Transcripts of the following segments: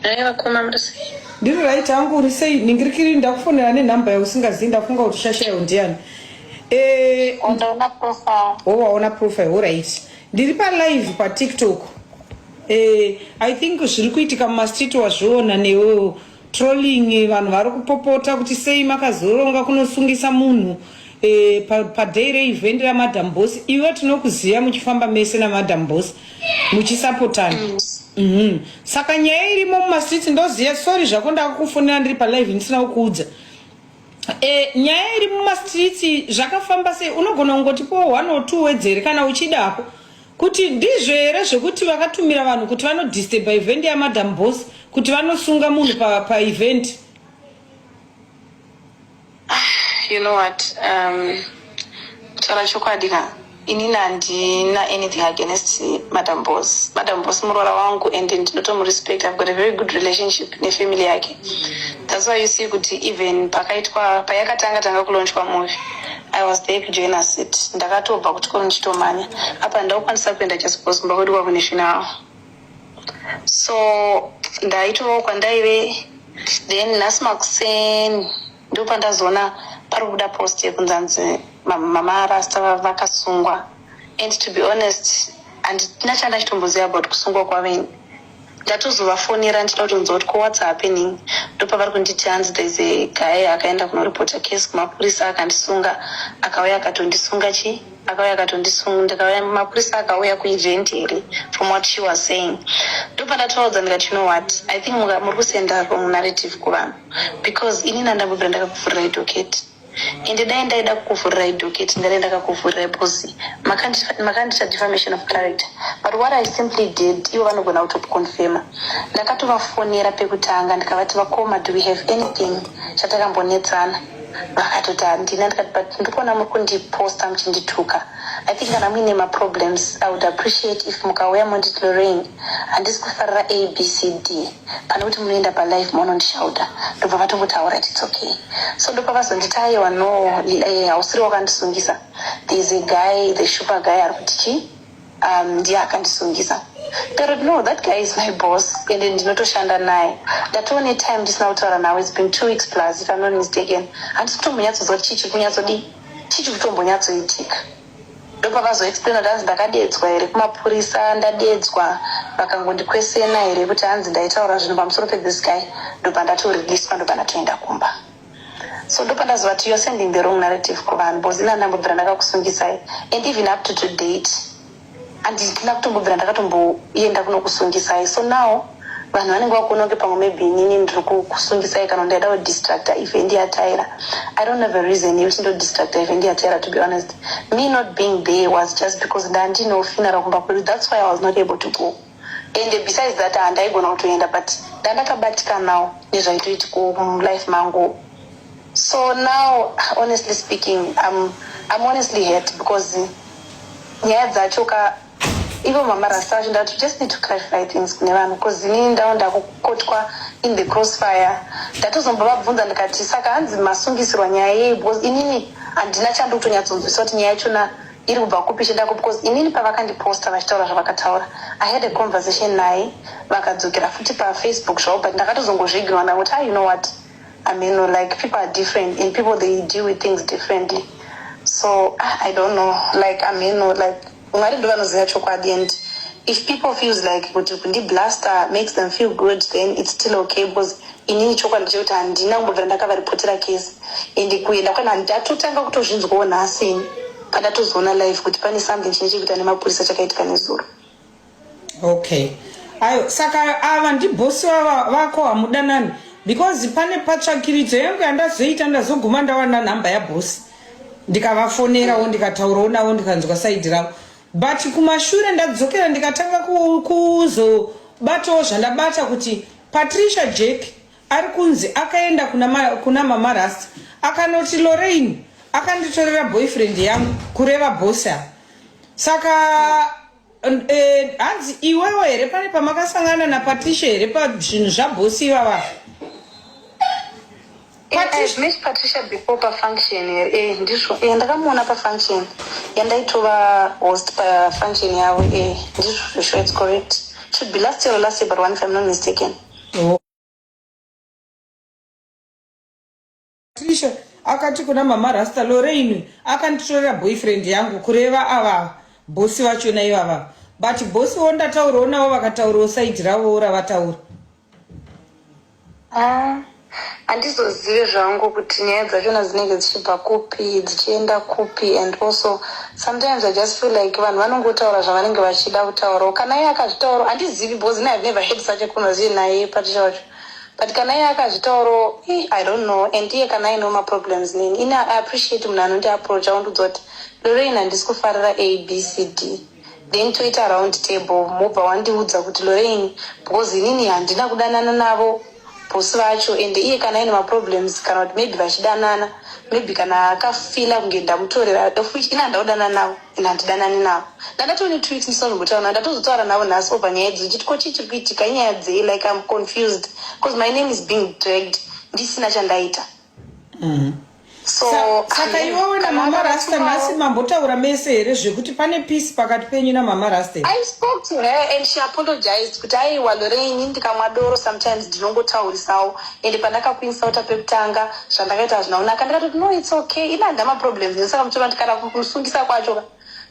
Hai vakoma, muri sei? Ndiri right hangu, uri sei? Ningirikiri, ndakufonera nenhamba yausingazii, ndafunga kuti shashayo ndiani. Ndaona profile. O, waona profile, alright. Ndiri palive paTikTok. I think zviri kuitika mumastreet wazviona newewo, trolling, vanhu vari kupopota kuti sei makazoronga kunosungisa munhu paday reevent raMadam Boss. Iwe tinokuziva muchifamba mese naMadam Boss, muchisapotana. Saka nyaya irimo mumastreets, ndoziva, sorry zvako, ndakakufonera ndiri palive ndisina kukuudza. Nyaya iri mumastreets zvakafamba sei? Unogona kungotipowo one or two words here kana uchidako, kuti ndizvo here zvekuti vakatumira vanhu kuti vanodisturba event yaMadam Boss, kuti vanosunga munhu paevent? You know what? Kutaura chokwadi ka, inini handina anything against Madam Boss. Madam Boss muroora wangu and ndinotomurespect. I've got a very good relationship nefamily yake. That's why you see kuti even pakaitwa, payakatanga tanga kulaunchwa movie, I was there kujoin us it. Ndakatobva kuchikoro ndichitomanya apa, ndakukwanisa kuenda just because kumba kwedu kwakune funeral. So ndaitovawo kwandaive. Then nhasi makuseni ndopandazoona pari kubuda post yekunzanzi Mama Rasta vakasungwa, and to be honest, handina chandachitomboziva about kusungwa kwaveni. Ndatozovafonera ndichida kutonzwa kuti ko, what's happening? Ndopavari kunditi hanzi there's a guy akaenda kunoripota case kumapurisa, akandisunga, akauya akatondisunga chi, akauya akatondisunga. Ndikauya, mapurisa akauya kuevent here, from what she was saying. Ndopandatovaudza ndikati, "You know what, I think muri kusenda wrong narrative kuvanhu, because inini handambobvira ndakakuvhurirai docket, ende dai ndaida kukuvhurirai docket, ndadai ndakakuvhurirai, because makandiita defamation of character. But what I simply did, ivo vanogona kutoconfirma, ndakatovafonera pekutanga ndikavati, 'Vakoma, do we have anything chatakambonetsana?' Vakatoti handina. Ndikati, 'But ndikuona muri kundiposta muchindituka. I think kana muine maproblems, I would appreciate if mukauya monditi, Lorraine, handisi kufarira ABCD, pane kuti munoenda palive monondishauta.' Ndobva vatongotaura kuti it's okay. So ndopavazonditi, aiwa, no, hausiri wakandisungisa. There is a guy, the super guy, ari kuti chi, ndiye akandisungisa.' Pero no, that guy is my boss and ndinotoshanda naye. Ndatoo time ndisina kutaura nawe. It's been 2 weeks plus, if I'm not mistaken. Handisi kutombonyatsoziva kuti chii chiri kunyatsodii, chii chiri kutombonyatsoitika. Ndopavazoexplaina kuti hanzi ndakadedzwa here kumapurisa, ndadedzwa, vakangondikwesena here kuti hanzi ndaitaura zvinhu pamusoro pethis guy. Ndobva ndatoriliswa, ndobva ndatoenda kumba. So ndopandazova kuti you're sending the wrong narrative kuvanhu, because ina ndambobvira ndakakusungisai, and even up to date handina kutombobvira ndakatomboenda kunokusungisai. So now vanhu vanenge vakuona kunge pamwe maybe inini ndiri kusungisai kana ndaida kudistracta event yaTyra. I don't have a reason yekuti ndodistracta event yaTyra. To be honest, me not being there was just because ndandine funeral kumba kwedu. That's why I was not able to go. And besides that, handaigona kutoenda, but ndandakabatikanawo nezvaitoitiko mulife mangu. So now, honestly speaking, I'm honestly hurt, because nyaya dzacho ka, ivo Mama Rasta vacho, ndati just need to clarify things kune vanhu, because inini ndavo ndakukotwa in the crossfire. Ndatozombovabvunza ndikati, saka hanzi masungisirwa nyaya yei? Because inini handina chandiri kutonyatsonzwisa kuti nyaya yachona iri kubva kupi, ichienda kupi, because inini pavakandiposta vachitaura zvavakataura, I had a conversation naye, vakadzokera futi paFacebook zvavo, but ndakatozongozviignora ndakuti, ah, you know what I mean, like, people are different and people, they deal with things differently. So ah, I don't know, like, I mean, like, Mwari ndo vanoziva chokwadi. And if people feels like kuti kundiblaster makes them feel good, then it's still okay, because inini chokwadi chekuti handina kumbobvira ndakavaripotera case, and kuenda kwana ndatotanga kutozvinzwawo nhasi pandatozoona live kuti pane something chine chekuita nemapurisa chakaitika nezuro. Okay, ayo, saka ava ndibhosi vako, hamudanani? Because pane patsvakiridzo yangu yandazoita, ndazoguma ndawana nhamba yabhosi, ndikavafonerawo, ndikataurawo navo, ndikanzwa side ravo. But kumashure ndadzokera, ndikatanga kuzobatawo zvandabata kuti Patricia Jack ari kunzi akaenda kuna Mama Rasta, akanoti, "Lorraine akanditorera boyfriend yangu," kureva bhosi ava. Saka hanzi iwewo here pane pamakasangana naPatricia here pazvinhu zvabhosi ivava? I've met Patricia before pafunction here. Ndizvo, ndakamuona pafunction yandaitova host, pafunction yavo. Ndizvo, sure, it's correct. Should be last year or last year but one, if I'm not mistaken. Oh. Trisha akati kuna mama Rasta Lorraine akanditorera boyfriend yangu kureva ava bosi vachona ivava but bosi wo ndataurawo navo vakataurawo side ravowo ravataura. Ah, handizozive zvangu kuti nyaya dzachona dzinenge dzichibva kupi dzichienda kupi and also sometimes I just feel like vanhu vanongotaura zvavanenge vachida kutaurawo. Kana iye akazvitaurawo handizivi because ini I've never had such a conversation naye Patricia wacho. But kana iye akazvitaurawo eh, I don't know and iye kana ainewo maproblems neni ini I appreciate munhu anondi approacha ondiudza kuti Lorraine handisi kufarira A B C D then toita round table mobva wandiudza kuti Lorraine because inini handina kudanana navo boss vacho and iye kana aine maproblems kana kuti maybe vachidanana maybe kana akafila kunge ndamutorera of which ini handaudanana navo ini handidanani navo ndandatone 2 weeks ndisina kumbotaura navo. Ndatozotaura navo nhasi over nyaya idzi ndichiti ko chii chiri kuitika, inyaya dzei? Like, I'm confused because my name is being dragged ndisina chandaita. So Saka iwewe namama Rasta nhasi mambotaura mese here zvekuti pane peace pakati penyu namama Rasta? I spoke to her and she apologized kuti aiwa Lorraine, ndikamwa doro sometimes ndinongotaurisawo and pandakakuinsulta pekutanga zvandakaita hazvina kunaka. Ndikatoti no, it's okay, ini handina maproblems. Saka muchiona kuti kana kusungisa kwacho ka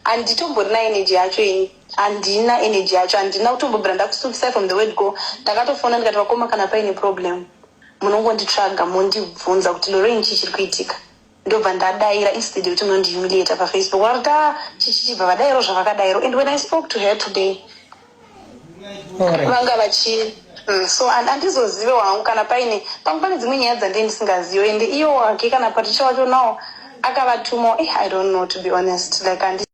handitomborina energy yacho, ini handina energy yacho, handina kutombobvira ndakusungisa from the word go. Ndakatofona ndikati vakoma, kana paine problem munongonditsvaga mondibvunza kuti Lorraine, chii chiri kuitika, ndobva ndadaira instead yekuti munondihumiliata paFacebook. Vakuti a chichichibva vadairo zvavakadairo and when I spoke to her today vanga vachi so handizozive wangu kana paine pamwe pane dzimwe nyaya dzandii ndisingazivi ende iyo wake kana Patricia wacho nawo akavatuma. I don't know, to be honest, like handi